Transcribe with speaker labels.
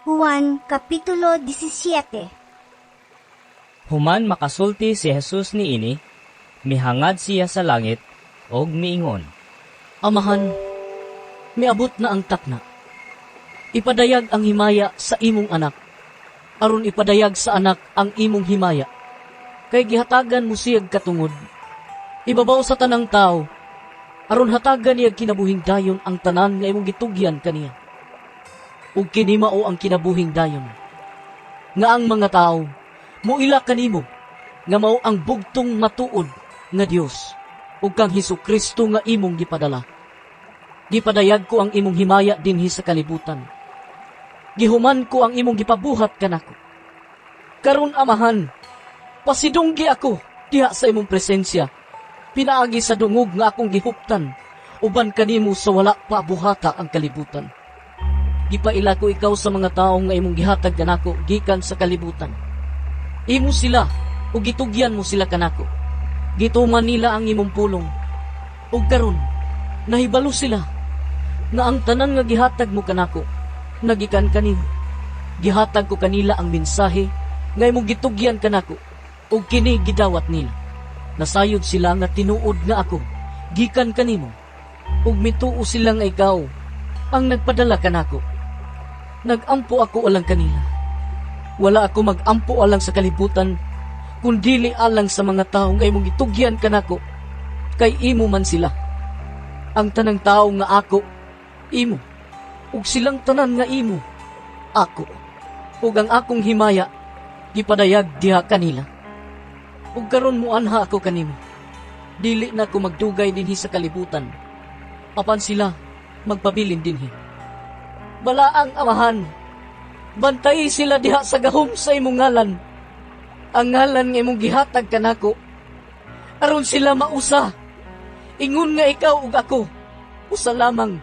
Speaker 1: Juan Kapitulo 17.
Speaker 2: Human makasulti si Jesus niini, mihangad siya sa langit og miingon,
Speaker 3: "Amahan, miabot na ang takna. Ipadayag ang himaya sa imong anak, aron ipadayag sa anak ang imong himaya. Kay gihatagan mo siyag katungod ibabaw sa tanang tao, aron hatagan niya kinabuhing dayon ang tanan nga imong gitugyan kaniya. Ug kini mao ang kinabuhing dayon, nga ang mga tao muila kanimo nga mao ang bugtong matuod nga Dios ug kang Hesus Kristo nga imong gipadala. Gipadayag ko ang imong himaya dinhi sa kalibutan. Gihuman ko ang imong gipabuhat kanako. Karon, Amahan, pasidunggi ako diha sa imong presensya, pinaagi sa dungog nga akong gihuptan uban kanimo sa wala pa buhata ang kalibutan. Gipaila ko ikaw sa mga tawo nga imong gihatag kanako gikan sa kalibutan. Imo sila ug gitugyan mo sila kanako. Gituman nila ang imong pulong. Ug karon nahibalo sila nga ang tanan nga gihatag mo kanako nagikan kanimo. Gihatag ko kanila ang mensahe nga imong gitugyan kanako ug kini gidawat nila. Nasayod sila nga tinuod nga ako gikan kanimo ug mituo sila nga ikaw ang nagpadala kanako. Nagampo ako alang kanila. Wala ako magampo alang sa kalibutan, kundili alang sa mga tao nga imong gitugyan kanako, kay imo man sila. Ang tanang tao nga ako, imo, ug silang tanan nga imo, ako. Ug ang akong himaya, gipadayag diha kanila. Ug karon muanha ako kanimo. Dili na ko magdugay dinhi sa kalibutan. Apan sila magpabilin dinhi. Balaang Amahan, bantayi sila diha sa gahom sa imong ngalan, ang ngalan nga imong gihatag kanako, aron sila mausa, ingon nga ikaw ug ako, usa lamang."